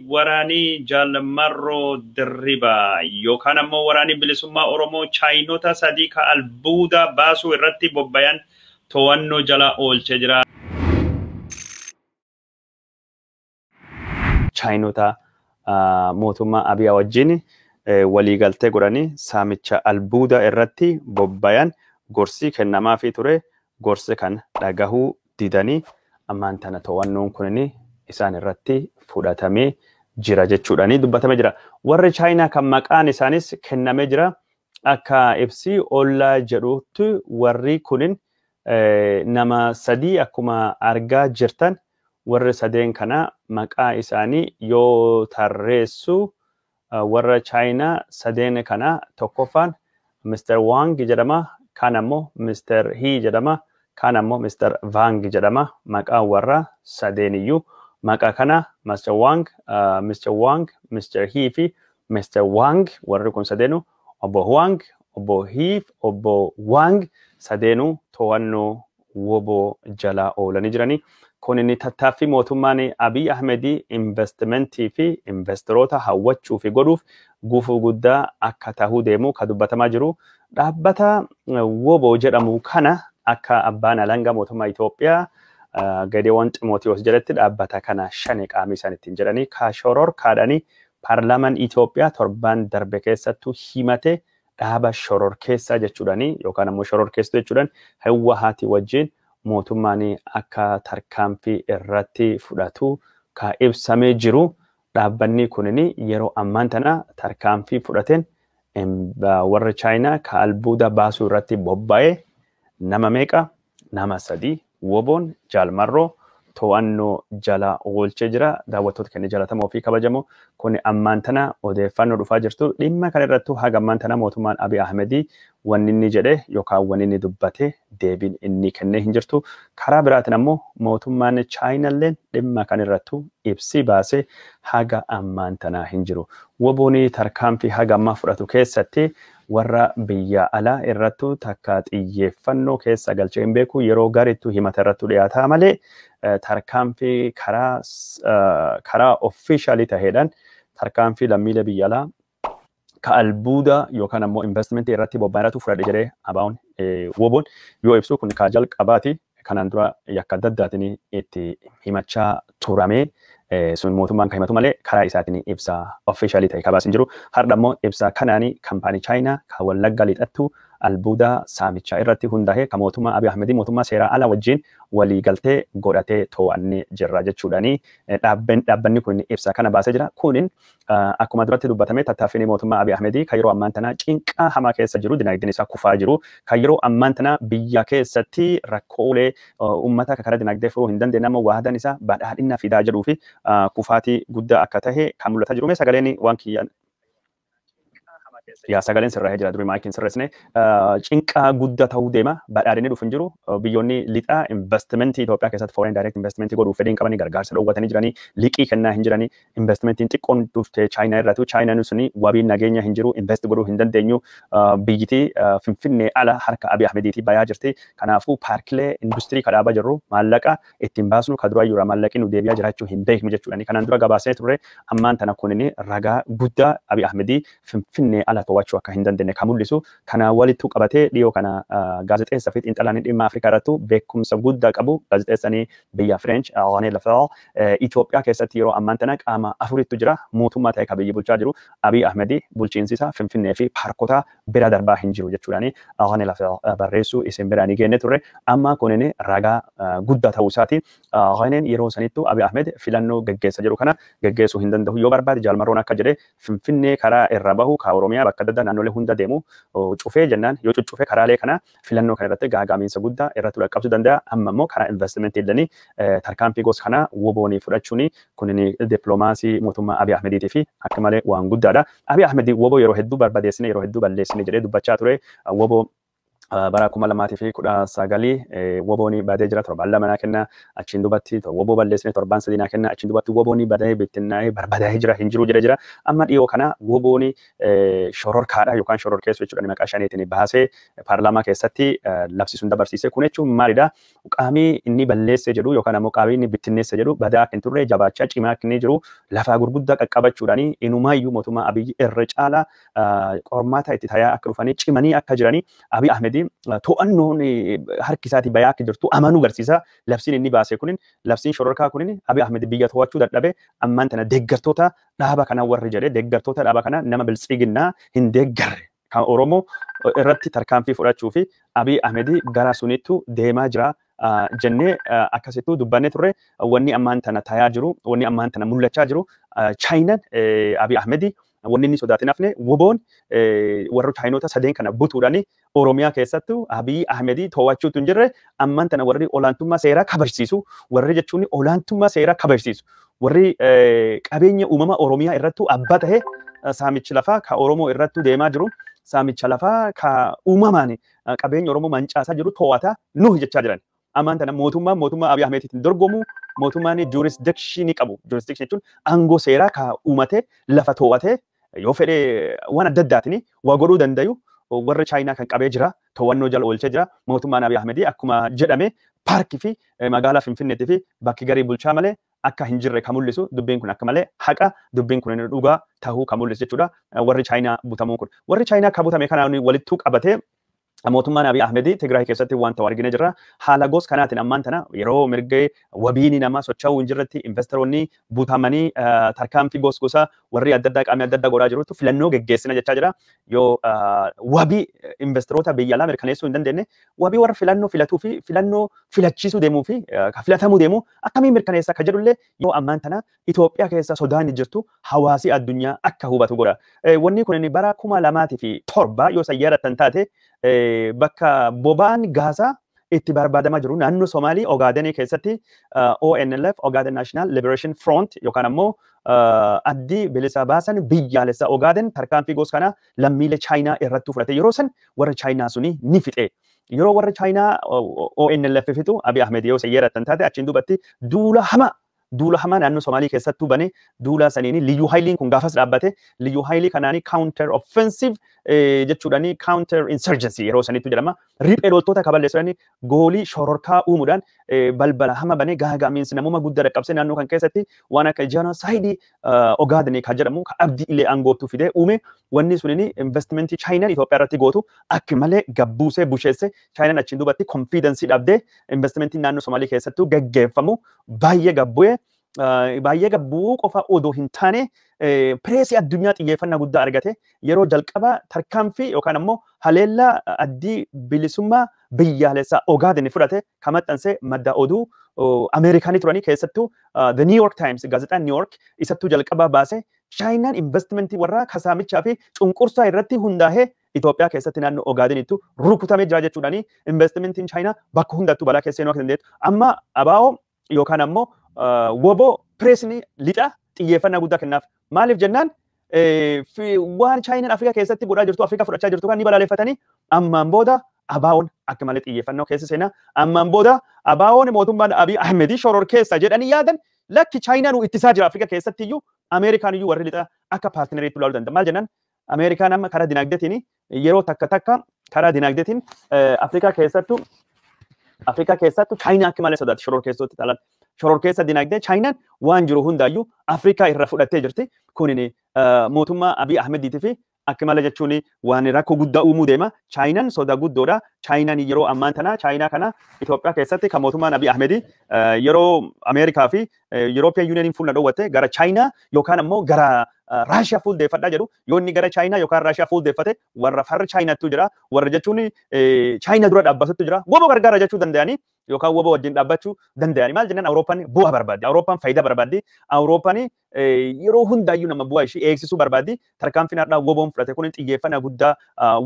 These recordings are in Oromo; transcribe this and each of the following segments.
Waraanii Jaalmarroo Dirribaa yookaan ammoo waraanii bilisummaa Oromoo Chaayinota sadii ka albuuda baasuu irratti bobbayan to'annoo jala oolchee jira. Chaayinota mootummaa Abiy wajjin waliigaltee godhanii saamicha albuuda irratti bobbayan gorsi kennamaafii ture. Gorsi kan dhagahuu didanii ammaan tana to'annoon kunin isaan irratti fudhatamee jira jechuudhaani dubbatamee jira. Warri Chaayinaa kan maqaan isaanis kennamee jira. Akka ibsi ollaa jedhutti warri kunin nama sadii akkuma argaa jirtan warri sadeen kana maqaa isaanii yoo tarreessu warra Chaayinaa sadeen kana tokkoffaan Mr. Wang jedhama. Kaan ammoo Mr. He jedhama. Kaan ammoo Mr. Vang jedhama. Maqaan warra sadeeniyyuu. Maqaa kana Mr. Wang, Mr. Wang, Mr. He fi Mr. Wang warri kun sadeenu obbo Wang, obbo He, obbo Wang sadeenu to'annoo woboo jala oolanii jiranii. Kun inni tattaaffii mootummaan Abiy Ahmedii investimentii fi investoroota hawwachuu fi godhuuf gufuu guddaa akka tahuu deemu ka dubbatamaa jiru. Dhaabbata woboo jedhamu kana akka abbaan alangaa mootummaa Itoophiyaa Gedewoon Ximootiyoos jedhetti dhaabbata kana shani qaamni isaan ittiin jedhanii kaashoror kaadhanii paarlaamaan Itoophiyaa torban darbe keessattuu himate dhaaba shoror keessaa jechuudhanii yookaan ammoo shoror keessattuu jechuudhaan Hawwahaati wajjin mootummaan akka tarkaanfii irratti fudhatu ka ibsamee jiru. Dhaabbanni kunin yeroo ammaan tana tarkaanfii fudhateen warra Chaayinaa ka albuuda baasuu irratti bobba'ee nama meeqa? Nama sadii. Woboon Jaalmarroo to'annoo jala oolchee jira. Daawwattoota keenya jaallatamoo fi kabajamoo kun ammaan tana odeeffannoo dhufaa jirtu. Dhimma kana irrattuu haga ammaan tana mootummaan Abiy Ahmedii wanni inni jedhe yookaan wanni inni dubbate deebiin inni kennee hin jirtu. Karaa biraatiin ammoo mootummaan Chaayinaallee dhimma kana irrattuu ibsi baasee haga ammaan tanaa hin jiru. Woboon tarkaanfii haga ammaa fudhatu keessatti warra biyya alaa irrattuu takka xiyyeeffannoo keessa galchee hin beeku yeroo garittuu himata irrattuu dhiyaataa malee tarkaanfii karaa offiishaalii taheedhaan tarkaanfii lammiilee biyya alaa ka albuuda yookaan ammoo investimentii irratti bobba'an irrattuu fudhadhe jedhee abaa'uun woboon yoo ibsu kun ka jalqabaati. Kanaan dura yakka adda addaatiin itti himachaa turamee sun mootummaan kan himatu malee karaa isaatiin ibsa offiishaalii ta'e kabaas hin jiru. Har'a immoo ibsa kanaanii kaampaanii Chaayinaa kan Wallagga lixattu albuuda saamichaa irratti hundaa'ee kan mootummaa Abiy Ahmedii mootummaa seeraa alaa wajjin waliigaltee godhatee to'annee jirra jechuudhaani dhaabbanni kun ibsa kana baasee jira. Kunin akkuma duratti dubbatame tattaaffiin mootummaa Abiy Ahmedii kan yeroo ammaan tana cinqaa hamaa keessa jiru dinagdeen isaa kufaa jiru kan yeroo ammaan tana biyya keessatti rakkoolee uummata karaa dinagdee furuu hin dandeenye amma waadaan isaa badhaadhina fidaa jedhuu fi kufaatii guddaa akka tahe kan mul'ataa jiru. Mee sagaleen waan kiyyaan yaa sagaleen sirraa jira durii maakiin sirreessine cinqaa guddaa ta'uu deema badhaadhinni dhufu hin jiru biyyoonni lixaa investimentii Itoophiyaa keessatti foreign direct investimentii godhuuf fedhii hin qabanii gargaarsa dhoowwatanii jiranii liqii kennaa hin jiranii investimentiin xiqqoon dhufte Chaayinaa irratti Chaayinaan suni wabiin nageenya hin jiru invest godhuu hin dandeenyu biyyittii Finfinnee ala harka Abiy Ahmediitii bayaa jirti kanaafuu paarkilee industirii kadhaabaa jirru maallaqa ittiin baasnu ka duraa jiru maallaqi nu deebi'aa jiraachuu hin beeknu jechuudha kanaan dura gabaasee turre ammaan tana kunin ragaa guddaa Abiy Ahmedii Finfinnee ala to'achuu akka hin dandeenye kan mul'isu kana walittu qabatee dhiyoo kana gaazexeessaa fi xiinxalaan dhimma Afrikaa irrattu beekumsa guddaa qabu gaazexeessanii biyya French René Lafel Itoophiyaa keessatti yeroo ammaan tana qaama afurittu jira mootummaa ta'e kan biyya bulchaa jiru Abiy Ahmedii bulchiinsi isaa Finfinnee fi paarkota bira darbaa hin jiru jechuudhaani René Lafel barreessuu isin bira ni geenne turre amma kunin ragaa guddaa ta'uu isaati. Reneen yeroo sanittu Abiy Ahmed filannoo geggeessa jiru kana geggeessuu hin danda'u yoo barbaade Jaalmarroon akka jedhe Finfinnee karaa irra bahu ka Oromiyaa bakka adda addaa naannolee hunda deemu cufee jennaan yoo cuccufee karaalee kana filannoo kana irratti gaagaamiinsa guddaa irratti dhaqqabsuu danda'a. Amma immoo karaa investimentii illee tarkaanfii gosa kana woboonii fudhachuun kunin dippiloomaasii mootummaa Abiy Ahmediitii fi akka malee waan guddaadha. Abiy Ahmed woboo yeroo hedduu barbadeessine yeroo hedduu balleessine jedhee dubbachaa ture. Woboo Bara 2019 wobooni badee jira, 2 naa kenna, achiin dubatti woboo balleessine 3 naa kenna, achiin dubatti wobooni badee bittinnaa'ee barbadaa'ee jira, hin jiru jedhee jira. Amma dhiyoo kana wobooni shororkaadha yookaan shororkeessu jechuudha maqaa shaniitiin baasee paarlaamaa keessatti labsisuun dabarsiise. Kun jechuun maalidha? Qaamii inni balleesse jedhu yookaan ammoo qaamii inni bittinneesse jedhu badaa akka hin turre, jabaachaa cimaa akka inni jiru, lafaa gurguddaa qaqqabachuudhaani inumaayyuu mootummaa Abiyyi irra caalaa qormaata itti tayaa akka dhufanii cimanii akka jiranii, Abiy Ahmedii to'annoon harki isaatii bayaa akka jirtu amanuu agarsiisa. Labsiin inni baase kunin, labsiin shororkaa kunin, Abiy Ahmed biyya to'achuu dadhabe, ammaan tana deeggartoota dhaaba kana warri jedhe, deeggartoota dhaaba kana, nama biltsiginnaa hin deeggarre kan Oromoo irratti tarkaanfii fudhachuu fi Abiy Ahmed gara sunittu deemaa jira jennee akkasittuu dubbannee turre. Wanni ammaan tana tayaa jiru, wanni ammaan tana mul'achaa jiru, Chaayinaan Abiy Ahmed wanni inni sodaatin hafne woboon warra Chaayinoota sadeen kana butuudhaan Oromiyaa keessattuu Abiy Ahmed to'achuutu hin jirre. Ammaan tana warri olaantummaa seeraa kabajsiisu, warri jechuun olaantummaa seeraa kabajsiisu, warri qabeenya uumama Oromiyaa irrattuu abbaa tahe, saamichi lafaa ka Oromoo irrattuu deemaa jiru, saamicha lafaa ka uumamaan qabeenya Oromoo mancaasaa jiru to'ata nuhi jechaa jiran. Ammaan tana mootummaa Abiy Ahmediitiin dorgomu, mootummaan jurisdiction qabu. Jurisdiction jechuun aangoo seeraa ka uumate, lafa to'ate, yoo fedhe waan adda addaatiin waa godhuu dandayu, warra Chaayinaa kan qabee jira, to'annoo jala oolchee jira. Mootummaan Abiy Ahmedii akkuma jedhame paarkii fi magaalaa Finfinneetii fi bakki garii bulchaa malee akka hin jirre kan mul'isu, dubbiin kun akka malee haqa, dubbiin kun dhugaa tahuu kan mul'isu jechuudha. Warri Chaayinaa butamuun kun. Warri Chaayinaa kan butame kanaan walittuu qabatee mootummaan Abiy Ahmed Tigraay keessatti waan ta'u argine jirra. Haala gos kanaatiin ammaan tana yeroo mirga wabiini namaa socho'uu hin jirretti, investoroonni butamanii, tarkaanfii gos gosa warri adda addaa qaamni adda addaa godhaa jirutu filannoo geggeessina jechaa jira. Yoo wabii investoroota biyya alaa mirkaneessuu hin dandeenye, wabii warra filannoo filatuu fi filannoo filachiisuu deemuu fi filatamuu deemu akkamiin mirkaneessa akka jedhullee yoo ammaan tana Itoophiyaa keessa sodaan jirtu hawaasi addunyaa akka hubatu godha. Wanni kun bara 2007 yoo san yaadattan taate, bakka boba'aan gaasaa itti barbaadamaa jiru naannoo Somaalii Ogaadenii keessatti ONLF, Ogaden National Liberation Front yookaan ammoo addii bilisa baasan biyyaalessa Ogaaden, tarkaanfii gos kana lammiilee Chaayinaa irratti fudhate. Yeroo san warra Chaayinaa suni ni fixe. Yeroo warra Chaayinaa ONLF fixu, Abiy Ahmed yoo san yaadattan taate, achiin duubatti duula hamaa naannoo Somaalii keessattuu bane. Duula saniini liyyuu haayiliin kun gaafas dhaabbate. Liyyuu haayilii kanaanii counter offensive jechuudhaani, counter insurgency yeroo sanittu jedhama. Riphee loltoota kaballeessuudhaani, goolii shororkaa uumuudhaan balbala hama banee, gaaga'amiinsi namuma guddaa dhaqqabsee, naannoo kan keessatti waan akka genocide Ogaadenii kan jedhamu ka Abdii Illee aangoottuu fidee uume. Wanni sunini investimentii Chaayinaan Itoophiyaa irratti gootu akka malee gabbuusee busheesse. Chaayinaan achiin duubatti confidence dhabdee investimentiin naannoo Somaalii keessattuu gaggeeffamu baay'ee gabbu'ee. Baay'ee gabbuu qofa odoo hin taane, pireesii addunyaa xiyyeeffannaa guddaa argate. Yeroo jalqaba tarkaanfii yookaan ammoo haleellaa addii bilisummaa biyyaalessaa Ogaaden fudhate kan maxxanse madda oduu Ameerikaanii turanii, keessattuu The New York Times, gaazexaan New York isattuu jalqabaa baase. Chaayinaan investimentii warra kasaamichaa fi cunqursaa irratti hundaa'ee Itoophiyaa keessatti naannoo Ogaadenitti rukutamee jira jechuudhaani, investimentiin Chaayinaa bakka hundattuu balaa keessa seenuu akka dandeettu amma ABO yookaan ammoo woboo pireesni lixa xiyyeeffannaa guddaa kennaaf. Maaliif jennaan, waan Chaayinaan Afrikaa keessatti godhaa jirtu, Afrikaa fudhachaa jirtu kan ni balaaleffatanii, ammaan booda ABO'n akka malee xiyyeeffannoo keessa seenaa. Ammaan booda ABO'n mootummaan Abiy Ahmed shoror keessa jedhanii yaadan, lakki, Chaayinaan nu ittisaa jira Afrikaa keessatti iyyuu, Ameerikaan iyyuu warri lixa akka partneriitti ilaaluu danda'a. Maal jennaan, Ameerikaan amma karaa dinagdeetiin yeroo takka takka karaa dinagdeetiin Afrikaa keessattuu Chaayinaa akka malee sodaatti shoror keessatti talaan. Shoror keessa dinagdee Chaayinaan waan jiru hundaayyuu Afrikaa irra fudhattee jirti. Kunin mootummaa Abiy Ahmediitii fi akka malee jechuun waan rakkoo guddaa uumuu deema. Chaayinaan soda guddoodha. Chaayinaan yeroo ammaan tana Chaayinaa kana Itoophiyaa keessatti kan mootummaan Abiy Ahmedi yeroo Ameerikaa fi European Union fuula dhoowwatte gara Chaayinaa yookaan ammoo gara Raashiyaa fuuldeeffadhaa jedhu. Yoo inni gara Chaayinaa yookaan Raashiyaa fuuldeeffate, warra farra Chaayinaattu jira. Warra jechuun Chaayinaa dura dhaabbatutu jira. Woboo gargaara jechuu danda'anii yookaan woboo wajjin dhaabbachuu danda'anii. Maal jennaan, Awurooppaan bu'aa barbaaddi. Awurooppaan faayidaa barbaaddi. Awurooppaan yeroo hundaayyuu nama bu'aa ishii eegsisuu barbaaddi. Tarkaanfiin har'aa woboon fudhate kun xiyyeeffannaa guddaa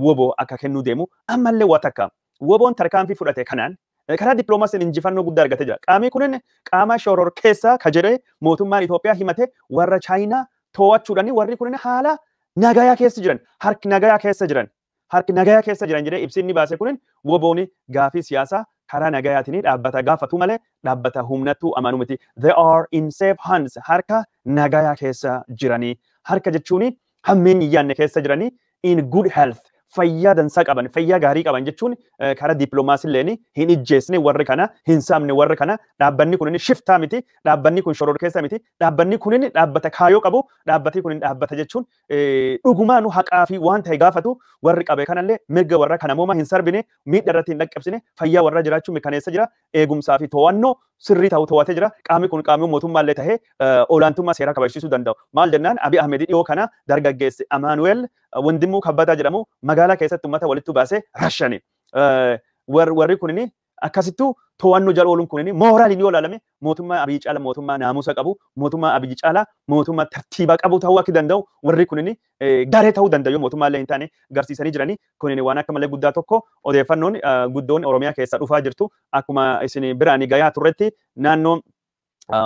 woboo akka kennuu deemu. Ammallee waa takka, woboon tarkaanfii fudhate kanaan karaa dippiloomaasiin injifannoo guddaa argatee jira. Qaamni kunin qaama shoror keessa ka jedhee mootummaan Itoophiyaa himate warra Chaayinaa to'achuudhaan, warri kunin haala nagayaa keessa jiran, harki nagayaa keessa jiran. Harki nagayaa keessa jiran jedhee ibsi inni baase kunin wobooni gaafii siyaasaa karaa nagayaatiin dhaabbata gaafatu malee dhaabbata humnattuu amanu miti. They are in safe hands. Harka nagayaa keessa jiranii. Harka jechuun hammeen yaanne keessa jiranii, in good health. Fayyaa dansaa qaban, fayyaa gaarii qaban jechuun karaa dippiloomaasii illeen hin ijjeesne warri kana, hin saamne warri kana. Dhaabbanni kun shiftaa miti, dhaabbanni kun shororkeessa miti, dhaabbanni kun dhaabbata kaayoo qabu, dhaabbati kun dhaabbata jechuun dhugumaanu haqaa fi waan ta'e gaafatu. Warri qabe kanallee mirga warra kana mooma hin sarbine, miidha irratti hin dhaqqabsine, fayyaa warra jiraachuu mirkaneessa jira, eegumsaa fi to'annoo sirrii ta'u to'atee jira. Qaamni kun qaamni mootummaallee tahee olaantummaa seeraa kabachiisuu danda'u. Maal jennaan, Abiy Ahmed dhiyoo kana dargaggeessi Amaanu'eel Wandimuu Kabbadaa jedhamu magaalaa keessatti uummata walitti baasee rashani. Warri kunini akkasittuu to'annoo jala ooluun kunini mooraaliin yoo ilaalame mootummaa Abiy caala mootummaa naamusa qabu, mootummaa Abiy caala mootummaa tartiiba qabu ta'uu akka danda'u, warri kunini garee ta'uu danda'u mootummaa illee hin taane garsiisanii jiranii. Kunini waan akka malee guddaa tokko. Odeeffannoon guddoon Oromiyaa keessa dhufaa jirtu, akkuma isin biraan gayaa turretti, naannoo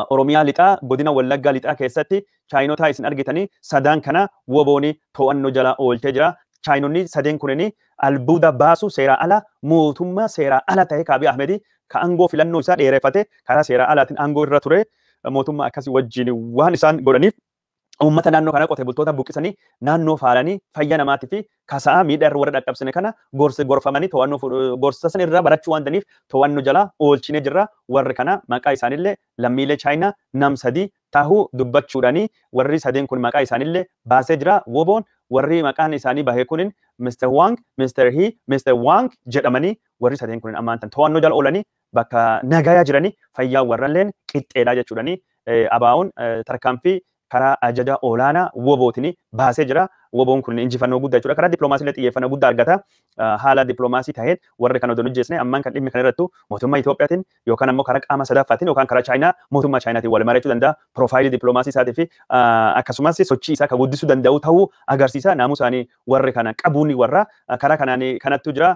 Oromiyaa lixaa, godina Wallaggaa lixaa keessatti chaayinotaa isin argitanii sadaan kana wobooni to'annoo jala oolchee jira. Chaayinonni sadeen kunini albuuda baasu seeraa ala, mootummaa seeraa ala ta'e ka Abiy Ahmedi ka aangoo filannoo isaa dheereffate karaa seeraa alaatiin aangoo irra ture, mootummaa akkasii wajjin waan isaan godhaniif uummata naannoo kana, qote bultoota buqqisanii, naannoo faalanii, fayya namaatii fi kasa'aa miidhaa irra warra dhaqqabsine kana gorsa gorfamanii to'annoo gorsa san irraa barachuu waan dandaniif to'annoo jala oolchine jirra. Warri kana maqaa isaanillee lammiilee Chaayinaa nam 3 tahuu dubbachuudhaanii warri sadeen kun maqaa isaanillee baasee jira woboon. Warri maqaan isaanii bahee kunin Mr. Wang, Mr. He, Mr. Wang jedhamanii, warri sadeen kunin ammaan tan to'annoo jala oolanii bakka nagayaa jiranii, fayyaa warralleen qixxeedhaa jechuudhanii abaa'uun tarkaanfii karaa ajaja olaanaa wobootiin baasee jira. Woboon kun injifannoo guddaa jechuudha. Karaa dippiloomaasii illee xiyyeeffannoo guddaa argata. Haala dippiloomaasii taheen warri kan odoo hojjeesne ammaan kan dhimmi kan irrattu mootummaa Itoophiyaatiin yookaan ammoo karaa qaama sadaffaatiin yookaan karaa Chaayinaa, mootummaa Chaayinaatiin wal mari'achuu danda'a. Piroofaayilii dippiloomaasii isaatii fi akkasumas sochii isaa kan guddisuu danda'u ta'uu agarsiisa. Naamusaanii warri kana qabuun warra karaa kanaan kanattu jira.